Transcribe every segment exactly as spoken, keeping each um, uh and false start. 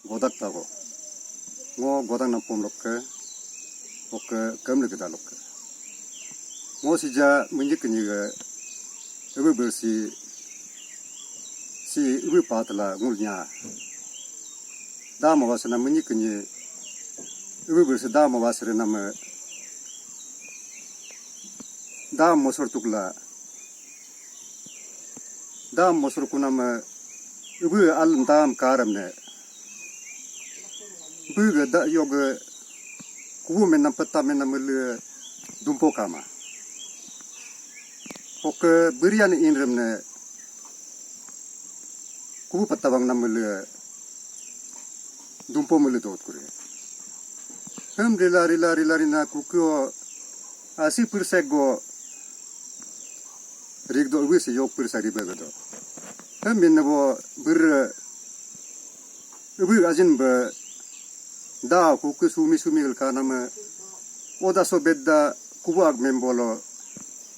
Godak tago. Ngo godak nampom lokke, oke kemle geda lokke. Ngo sija menyi kenyi ge, ebe bersi, si ebe patla ngulnya. Dama wasana menyi kenyi, ebe bersi dama wasere nama, dam mosor tukla, dam mosor kunama, ebe al dam karam ne. Bege da yoge kubu menam peta menam le dumpo kama. Oke berian inrem ne kubu peta bang nam le dumpo mele dot kure. Hem rila rila rila rina kukio asi persek go rik do ebe se yok persa ribe do. Hem min bo ber ebe ajin be da ku ke sumi sumi gal kanama oda so bedda kubu ag membolo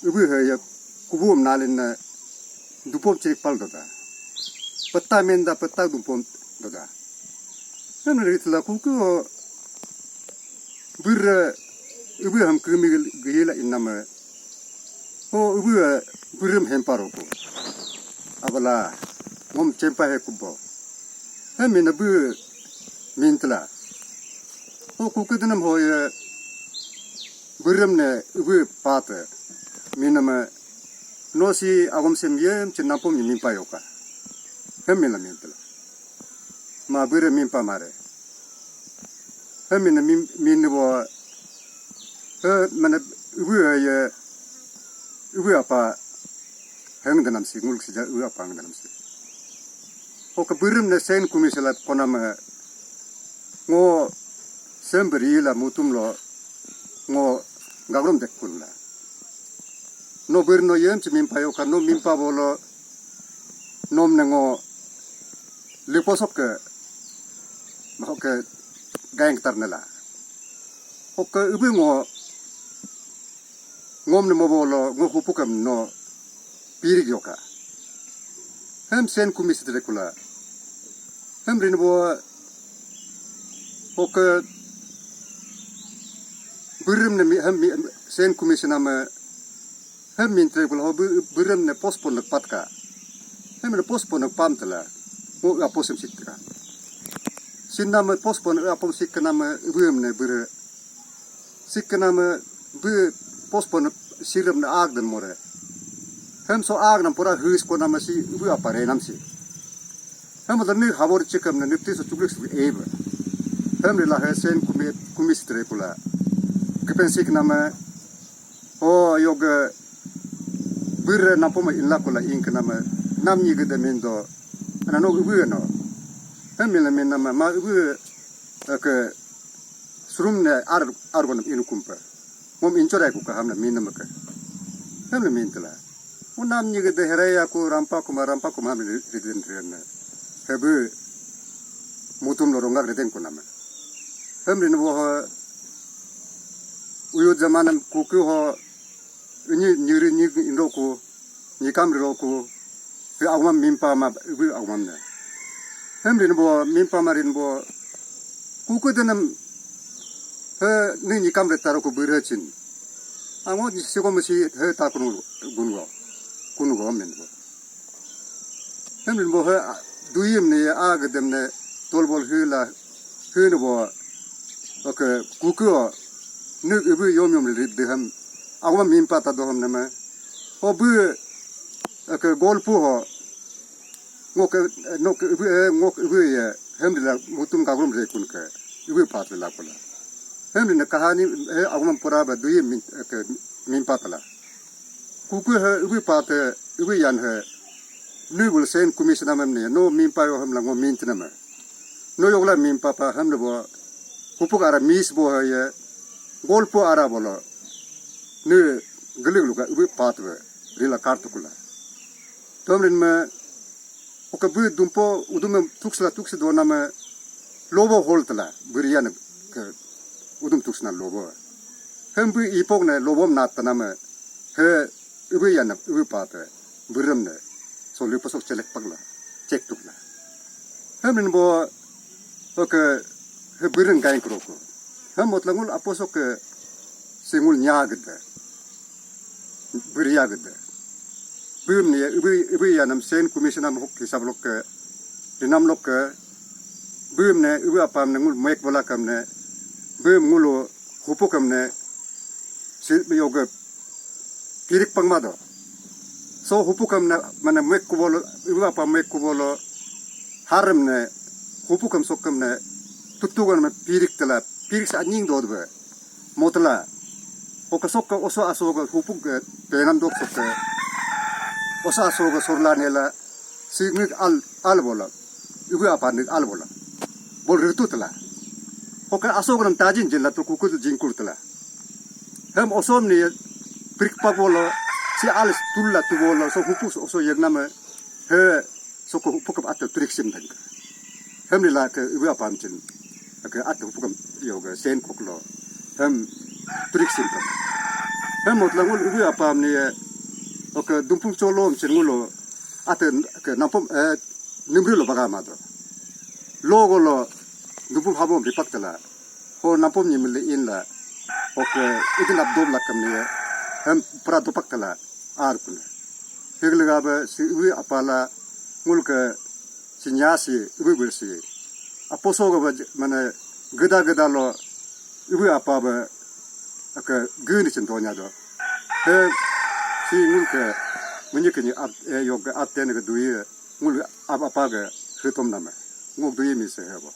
ebe he ya kubu am nalin na dupom chirik pal doda. Petta menda petta dupom doda. Hem ritla ku ke o ber ebe ham kemi gila inama. Ho ebe berem hemparo ku. Abala ngom chempa he kubo. Hem mina be mintla. Ho kuke denam ho ye berem ne ebe pate. Minama nosi agom sem yem chin nampom ni mimpa yoka. Hem mina mintla. Ma bere mimpa mare. Hem mina min bo he mana ebe ye ebe apa heng denam si nguluk sija ebe apa heng denam si. Oke berem ne sen kumi sela konama ngo semberi la mutum lo ngo gagrom dekkun la. No ber no yem chi mimpa yoka no mimpa bolo nom ne ngo liposok ke mahok ke gaeng tar nela. Oke ebe ngo ngom ne mobolo ngo hupukam no pirik yoka. Hem sen kumi sidre kula. Hem rin bo oke berem ne mi hem mi sen kumi sinama hem mintre kula ho berem ne postpone patka. Hem ne postpone pam tela. Ngo aposem sitka. Sinama postpone apom siknama berem ne bere siknama be postpone siram na ag dan more. Hem so ag nam pura hus ko nama si ebe apa re nam si. Hem da ni habor chikam na nipti so chuklik si ebe. Hem rila he sen kumi kumi sitre kula. Kepen siknama o yoga bere nampoma inla kula inknama nam ni gede mendo. Ana no ebe no. Hem mila menama ma ebe ke surum ne ar argonam inukumpa. Ngom inchorai ku kaham na minam ka. Hem na mintela. Unam ni gede heraya ku rampa kuma rampa kuma ham ridin rian na. Hebu mutum lo rongak ridin ku nama. Hem rin bo ho uyu zamanam kuku ho ini nyiri ni indo ku nikam riro ku. He agmam mimpa ma ebe agmam ne. Hem rin bo mimpa ma rin bo kuku denam he ni nikam re taro ku bere chin. Ango siko masi he ta kunu gungo kunu go men bo. Hem rin bo he duyim ne ag dem ne tolbol hila hene bo. Oke kuku o nuk ebe yom yom rit de hem agmam mimpa ta do hem nama. Ho be ke golpu ho ngok ngok ebe ngok ebe ye hem dila mutum gagrum re kun ke ebe pat la kula. Hem dina kahani he agmam pura ba duye min ke min pat la. Kuku he ebe pat ebe yan he nubul sen commissioner mem ne no min pa yo hem la ngo min tinama. No yogla min pa pa hem le bo kupuk ara mis bo he ye golpu ara bolo. Ne gelig luka ebe pat be rila kartukula. Tomrin me oke bu dumpo udum tuksla tuksi dona me lobo hol tala berian ke udum tuksna lobo. Hem bu ipok ne lobom nat tana me he ebe yana ebe pat berem ne so le posok chelek pakla cek tukla. Hem bo Oke, he bireng gain kroku. He motla ngul apo soke singul nya gede. Beria gede. Bum ni ibu ibu ya nam sen commission am hok hisab lokke. Dinam lokke. Bum ne ibu apam ne ngul mek bola kam ne. Bum ngulu hupu kam ne. Si yoge pirik pangma do. So hupukam na mana mek kubolo, iwa pa mek kubolo, haram ne, hupukam sokam ne, tutugan me pirik tela, pirik sa anying do be. Motela. Oka sokka oso asoga hupuk ge penam dok sokka. Oso asoga sorla nela, si ngik al, al bola. Iwa pa nik al bola. Bol ritu tela. Oka asoga nam tajin jin la tu kukul jingkur tela. Hem osom ni prik pa bolo, si alis tulla tu bolo, so hupu so, so yek nama, he, so ko hupu kap ata turik sim dang. Hem ni la ke ibu apam chin, ke ata hupu kam yo ke sen kok lo, hem turik sim dang. Hem mot la ngul ibu apam ni, oke dumpung cholom chin ngulo, ata ke nampom, eh, nimri lo baga ma do. Lo go lo, dumpung habom ripak tela. Ho nampom ni mili in la. Oke, idin abdom la kam ni. Hem pra dopak tela. Ar pun. Heglega be si iwi apala ngul ke si nya si iwi ber si. Aposo ga be mana geda geda lo iwi apa be ke geni chin donya do. He si ngul ke menye ke ni ab, eh, yok ke ab ten ke dui ngul ab apa ke hitom nama. Ngok dui mi se hebo.